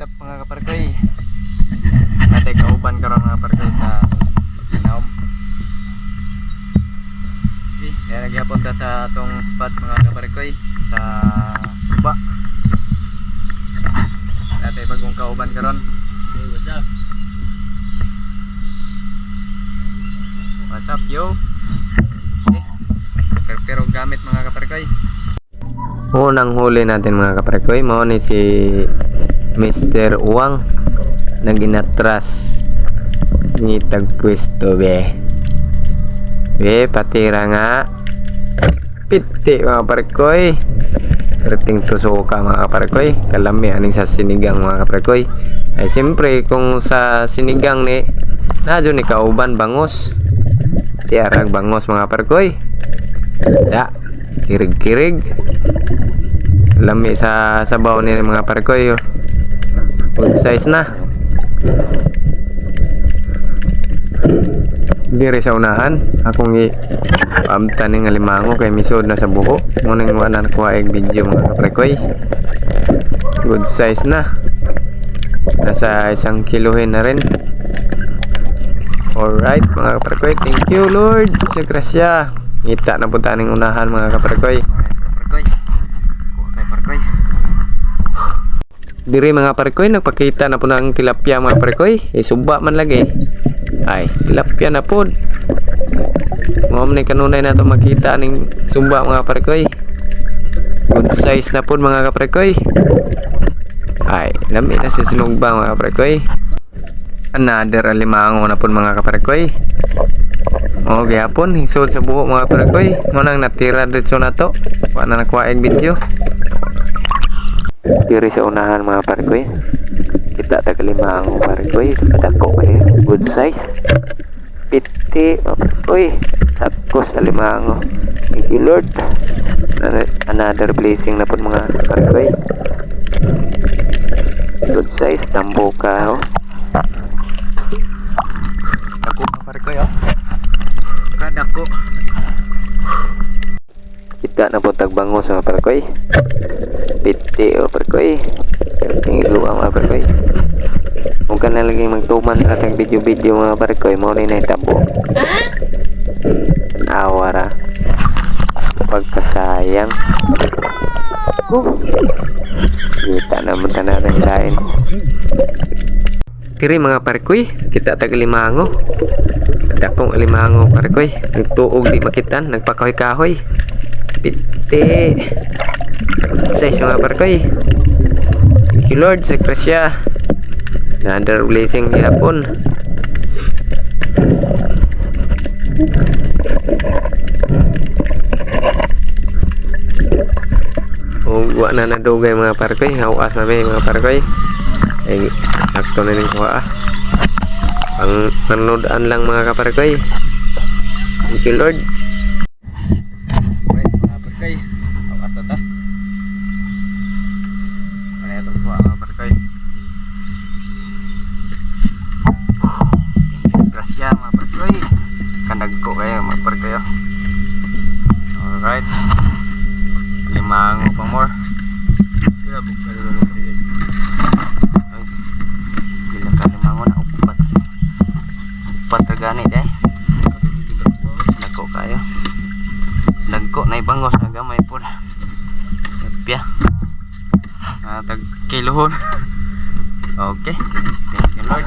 What's up, mga kaparkoy? Natay kauban karon, mga parkoy, sa pagtinaom. Okay, kaya nagyapon ta sa atong spot, mga kaparkoy, sa Suba. Natay bagong kauban karon. Hey, what's up? What's up, yo? Okay. Pero, pero gamit, mga kaparkoy. Unang huli natin, mga kaparkoy, mao ni si Mr. Uwang naginatras ngitag pwesto be. Be, patira nga. Piti, mga kaparkoy. Perting tusuka, mga kaparkoy. Kalami aning sa sinigang, mga kaparkoy. Ay siyempre kung sa sinigang ni nadyo ni kauban bangos. Tiarag bangos, mga parkoy. Ya, kirig-kirig. Lami sa sabaw ni mga parkoy. Good size na. Diri sa unahan, akong i paamtan ning alimango kay misod na sa buho. Ngunang wa na nakuha og video, mga kaparkoy. Good size na. Nasa 1 kilohin na rin. Alright, mga kaparkoy, thank you Lord sa grasya. Ngita na po taning unahan, mga kaparkoy. Kaparkoy. Kuha kay parkoy. Diri, mga parkoy, nagpakita na po ng tilapia, mga parkoy. Eh, suba man lagi. Ay, tilapia na po. Mao man ni kanunay na to makita ning suba, mga parkoy. Good size na po, mga kaparkoy. Ay, lami na si sinugba, mga kaparkoy. Another alimango na po, mga kaparkoy. O gihapon, hisod sa buho, mga kaparkoy. Mo nang natira dito na to. Wa na nakuha og video. Diri sa unahan, mga parkoy. Kita ta kalimango, parkoy. Dako kayo. Good size. Piti, mga parkoy. Sakos sa limango. Thank you, Lord. Another blessing na po, mga parkoy. Good size. Tambuka, oh. Dako, mga parkoy, oh. Kadako. Kita na po tagbangos, mga parkoy. Piti, oh, parkoy. Tingin mga parkoy. Kung ka na lagi magtuman sa atong video-video, mga parkoy, mo ni naitabo. Awa ra. Pagkasayang. Oh. Kita naman natin kain. Kiri, mga parkoy, kita tag limango. Dakong alimango, parkoy. Nagtuog di makitan, nagpakahoy-kahoy. Piti. Size, mga parkoy. Thank you, Lord, sa grasya. Another blessing gihapon. Ug wa na nadugay, mga parkoy, hawas na mi, mga parkoy. Ay sakto na ning kuha ah. Ang panoodaan lang, mga kaparkoy. Thank you, Lord. Wait, mga parkoy. Hawas na ta. Ano itong kuha, mga parkoy? Disgrasya, mga parkoy. Kandag ko kayo, mga parkoy, oh. Alright. Limango pa more. Ay, pila ka limango na? Upat. Upat ra gani day. Dagko kayo. Dagko na ibangos na gamay po. Tilapia. Ah, tag kilohon. Okay. Thank you, Lord.